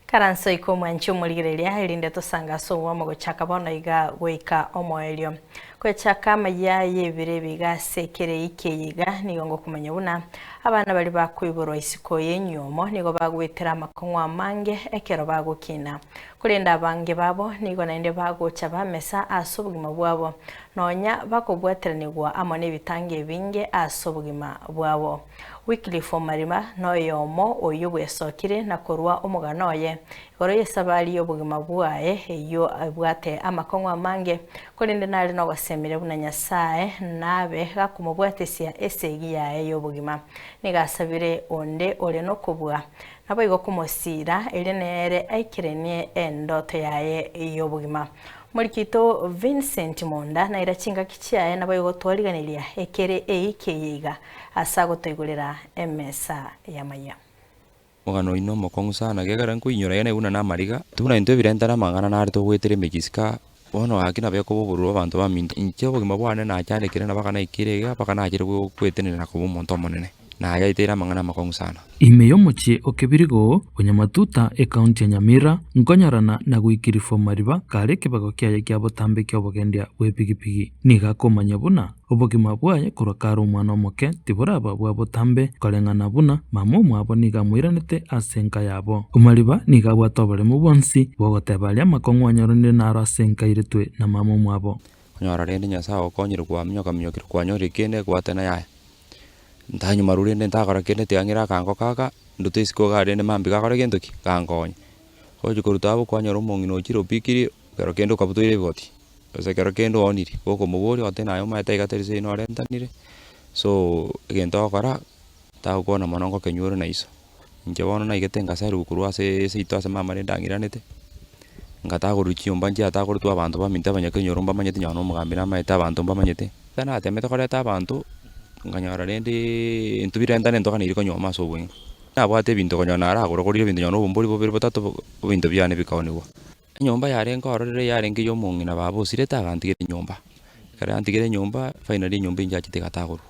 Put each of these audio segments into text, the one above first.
Karanso ika omwanchi omorigereria, erinde tosange ase obwamo gochaka bono iga goika omoerio. Gochaka amayia y'ebiro ebi iga ase ekere eiki eye iga, nigo ngokomanya buna abana baria bakoiborwa isiko y'enyiomo nigo bagoetera amakong'u amange ekero bagokina. Korende abange babo nigo naende bagocha bamesa ase obogima bwabo, nonya bakobwateranigwa amo nebitango ebinge ase obogima bwabo. Wycliffe Omarima noyomo oyio bwesokire na korwa omogano oye igoro y'esabari y'obogima bwaye eyio ebwate amakong'u amange, korende nare nogosemeria buna Nyasae nabe gakomobwatesia esegi yaye y'obogima. Nigo asabire onde ore nokobua naboigo komosiira erio nere aikerenie endoto yaye y'obogima. Omorikito Vincent Monda naira chingaki chiaye naboigo twariganiria ekere eiki eye iga. Ase agotoigorera emesa y'amayia. Omogano oino omokong'u sana, ekiagera nkoinyora iga naiguna namariga. Buna intwe ebirentane amang'ana nare togoetera emechisika, bono gaki nabo ekoba obororo abanto baminto. Inche obogima bwane nachandekire na mpaka naikire iga, mpaka nachire gwetenenera koba omonto omonene. Nayaeteire amang'ana amakong'u sana. Ime y'omochie o Kebirigo, o Nyamatuta, ekaunti ya Nyamira, nkonyorana na goikirifwa mariba kare ekebago kiaye kia botambe ki'obogendia bw'epigipigi. Nigo akomanya buna Obogima bwaye korwa kare omwana omoke tiboraba bwa botambe, koreng'ana buna mama omwabo nigo amoiranete ase enka yabo. Omariba nigo abwate oboremu bwonsi bw'ogoteba aria amakong'u anyoranire naro ase enka airetwe na mama omwabo. Onyora rende Nyasae ogokonyire kwaminyoka-minyokire kwanyorire kende gwatena yaya. Ntanyuma arwo rende ntakora kende tiga ng'ire akango kaka, ndute isiko igaa rende mambia gakore gento ki? Gankonye. Ogochia koruta abwo kwanyora omong'ina ochire opikire, ekero kende okabutoire ebigoti. Gose ekero kende oonire, gokomoboria ogoteba naye omanyete iga tari seino orentanire, so egento ogokora, tagokwana mono ngokenywa ore na iso. Inche bono naigete ngasariwa korwa ase seito ase mama rende ang'iranete, ngatagorwa chinyomba nchiatagoretwe abanto baminto abanyakenyoro mbamanyete nonye na omogambi namaete abanto mbamanyete. Ekero natemete koreta abanto, nkanyora rendeeee intwe birentane ntoganeiri konyuoma ase obong'e. Nabwate ebinto konyora naragorogorire ebinto nonye na obombori bobere botato, ebinto biane bikaonigwa. Enyomba yarenge ororo ere yarenge ey'omong'ina baba osirete agantigera enyomba. Ekero yantigera enyomba, finally enyomba inchachete egatagorwa.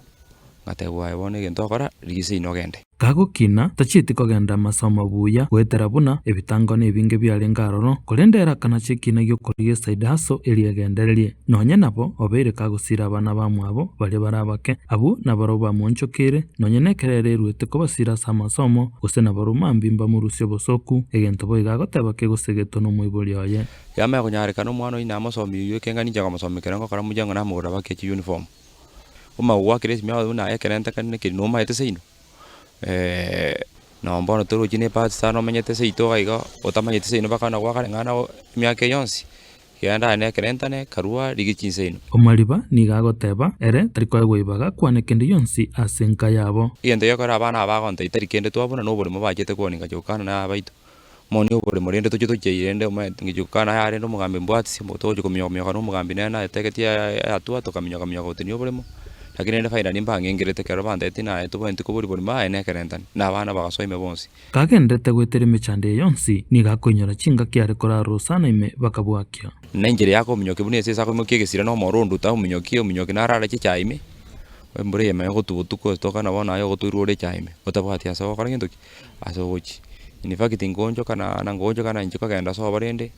Ngatebwa aye bono egento ogokora, rigia seino ogende. Kagokina, tachieti kogenda amasomo buya goetera buna ebitango na ebinge biarenge aroro, korende ere akanacha ekiina gi'okorigia eside hustle eria egendererie. Nonye nabo, obeire kagosiira abana bamwabo baria bare abake, abwo nabarabwo bamoonchokeire, nonya nekero ere eruete kobasiira ase amasomo, gose nabarabwo mambia mbamorusie obosooku, egento boigo agoteba kegosegetwa nomoibori oye. Yamanya konyarekana omwana oyio namosomi oyio ekenga ninche nkomosomi ekero ngokora mochango namogorera baka echiuniform. Omanye goakera esimi agotebi buna aye ekero ntakani nekeri nomaete seino? Nonye bono torochi ne ebahati sana omenyete seito iga iga otamanyeti seino mpaka buna gwakareng'ana emiaka eye yonsi. Genda aye nekerentane, karua, rigia chinsa inwe. Omariba nigo agoteba, ere tari koegwa ibaga akwane kende gionsi ase enka yabo. Egento gekogera abana aba bagontebi tari kende twabuna noboremo bachete kwonia ngacha gokana na abaito. Moni oboremo rende toche tochiaire rende omanyete ngichi gokana aye rende omogambi mbwatisi togochia kominyoka minyoka na omogambi nere nayetegetie ayatwa tokaminyoka minyoka gotenia oboremo. Lakini rende finally mbang'engerete ekero bantebetie naye tobwenereti koboria borimo aye nekerentane na abana bagasoa ime bonsi. Kagenderete goetera emechando eye yonsi, nigo akoinyora chingaki are korara rosana ime bakabwakia. Na enchera yakominyokia buna esese akoimokia egesire na omoro onduta ominyokie ominyokie narare chichae ime, embura eyemo egotwa botuko etoka nabo naye ogotoirwa ore echae ime, otabwati ase ogokora gento ki? Ase ogochia. In fact nkoonchoka na na ngoonchoka na inche kogenda sobo rende,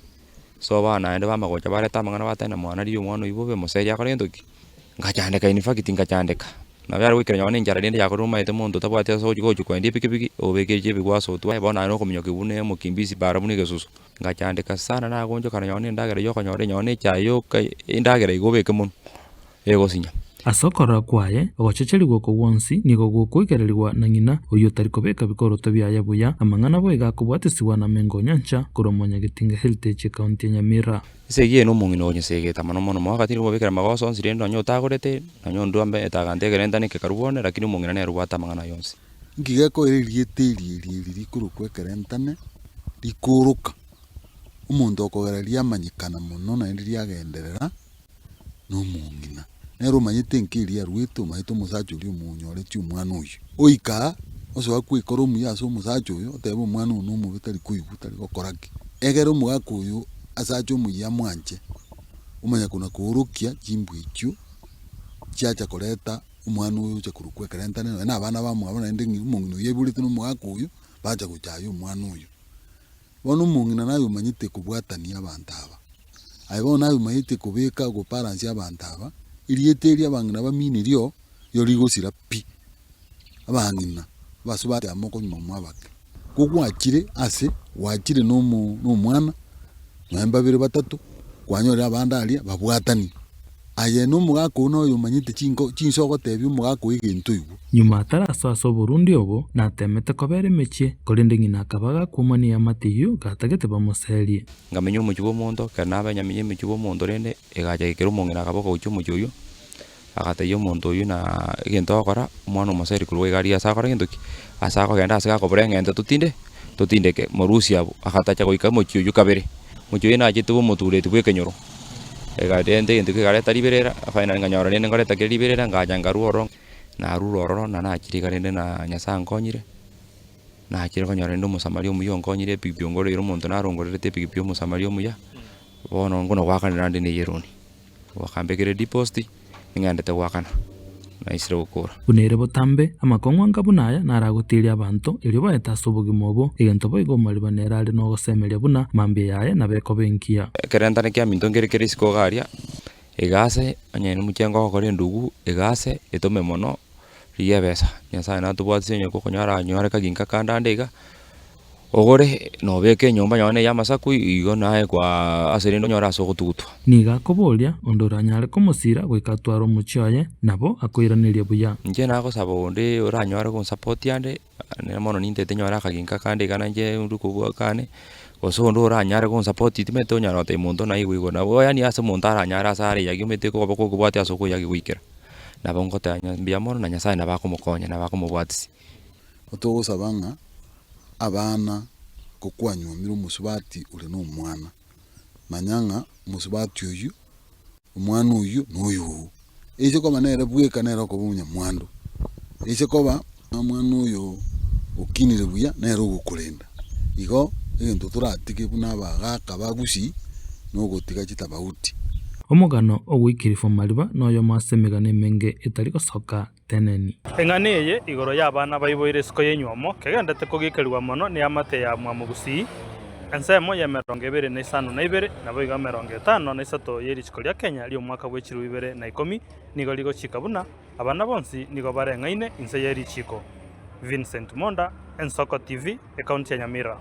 sobo aa naende bamagocha bareta amang'ana bateba mwana riria omwana oyio bobe moseri akore gento ki? Ngachandeka in fact ngachandeka. Nabo yare goikera nonye na enchara rende yakorire omanyete omonto otabwati ase ogochi gochi koendia epikipiki, obekeire ebigwaso otwae bono aye nokominyokia buna omokimbisi bara buna egesusu. Ngachandeka sana nagonchoka nonye na endagera eywo okonyora nonye na echae yoka endagera igo obeke monwe, egosinya. Ase okorora kwaye, ogochecherigwa oko gwonsi nigo gokoigererigwa na ng'ina, oyio otari kobeka bikoroto biaye buya, amang'ana boigo akobwatisigwa na Mengo Onyancha korwa Mwanyagetinge Heritage Ekaunti ya Nyamira. Esegi eye nomong'ina onyesegete mono mono, omogaka tindi komobekera amagoso onsi rende nonye otagorete, nonye onde ambe tagantegerera ntaneke karue one, lakini omong'ina nere obwate amang'ana aya onsi. Inki gekoira erieta eri eri eri rikorokwa ekerentane rikooroka? Omonto okogera riamanyekana mono naende riagenderera nomong'ina. Nere omanyete enka eria arwete, omanyete omosacha oria omonyoretie omwana oyio. Oika aa, osoa kwekora omuya ase omosacha oyo, otebe omwana oyo nomobe tari koigwa, tari gokora ki. Egere omogaka oyo asache omoyia amwanche, omanya kona koorokia chimbwa echio chiacha koreta omwana oyo ocha korokwa ekerentane nonya na abana bamwabo naende ng'a omong'ina oyio aiboretwe na omogaka oyo, bacha gochaya omwana oyio. Bono omong'ina naye omanyete kobwatania abanto aba. Aye bono naye omanyete kobeka gobalance abanto aba, erieta eri abang'ina bamino erio, riria rigosira pi. Abang'ina, abasubati aba mokonywa mwabake. Ko gwachire ase, gwachire na omo na omwana, nonye mbabere batato, kwanyorire abande aria babwatani. Aye na omogaka oo noyo omanyete chinko chinsa ogotebia omogaka oo egento oigwe. Nyuma atarasoa ase oborundi obo, natemete kobera emechie, korende ng'ina akaba agakwomania eamate eyio gatagete bamoserie. Nkamenya omochie bw'omonto, ekero nabenya menya omochie bw'omonto rende, egacha gekera omong'ina akaba ogochia omochie oyio, agatebia omonto oyio na egento agokora, omwana omoseri korwa iga aria ase akore gento ki? Ase akogenda ase gakobora eng'ente totinde totindeke, morusie abwo. Agatacha goika omochie oyio kabere, omochie oyio nachete bwa omotureti bwa ekenyoro, egarenta egento kegareta riberera, finally nkanyora rende nkoreta kere riberera ngacha nkarwa ororo, narure ororo na nachire iga rende na nyasaye ankonyire, nachire konyora rende omosamaria omuya onkonyire epikipiki ongoreire omonto narongorerete epikipiki omosamaria omuya, bono nkona goakanera ande na eyeroni. Bakambekera ediposti, ning'endete goakana, naisire gokora. Buna ere botambe, amakong'u anga buna aya naragotiirie abanto, erio baete ase obogima obo, egento boigo omariba nere are nogosemeria buna mambia yaye nabo ekoba engiya. Ekerentane kiaminto nkere kere isiko iga aria, egase onye nomochengo ogokora endugu, egase etome mono, rigia ebesa. Nyasaye natobwatisie onye gokonyora anyore kaginka kande ande iga. Ogore na obeke enyomba yao ya amasaku, igo naye kwaa ase rende onyore ase ogotugutwa. Nigo akoboria onde oranyare komosiira goika atware omochie oye, nabo akoiraneria buya. Inche nagosaba onde oranyare gonsapotia ande, nere mono nintete nyore akaginka kande iga nainche ndwe kobua kane, gose onde oranyare gonsapotia timanyeti onyara gotebia monto naigwe igo nabo yaani ase omonto aranyare ase areyagi omanyete koba kobwate ase okoyagi goikera. Nabo ngoteba ng'a mbuya mono na Nyasaye nabo akomokonya nabo akomobwatisia. Togosaba ng'a abana kokwanyuomire omosubati ore nomwana, manya ng'a omosubati oyio, omwana oyio noyo oo. Eise koba nere bweka nere okoba omonyamwando, eise koba omwana oyo okinire buya nere ogokorenda. Igo egento toratige buna abagaka ba gusii nogotiga chitabauti. Omogano ogoikerigwa mariba noyomo ase emegano emenge etari gosoka Teneni. Eng'ana eye igoro y'abana baiboire isiko y'enywomo kegenderete kogikerigwa mono neamate ya Mwamogusii, ensemo y'emerongo ebere na isano na ibere naboigo emerongo etano na isato ye richiko ria Kenya ri'omwaka bwe chilifu ibere na ikomi nigo rigochika buna abana bonsi nigo bareng'aine inse ye richiko. Vincent Monda, Ensoko TV, Ekaunti ya Nyamira.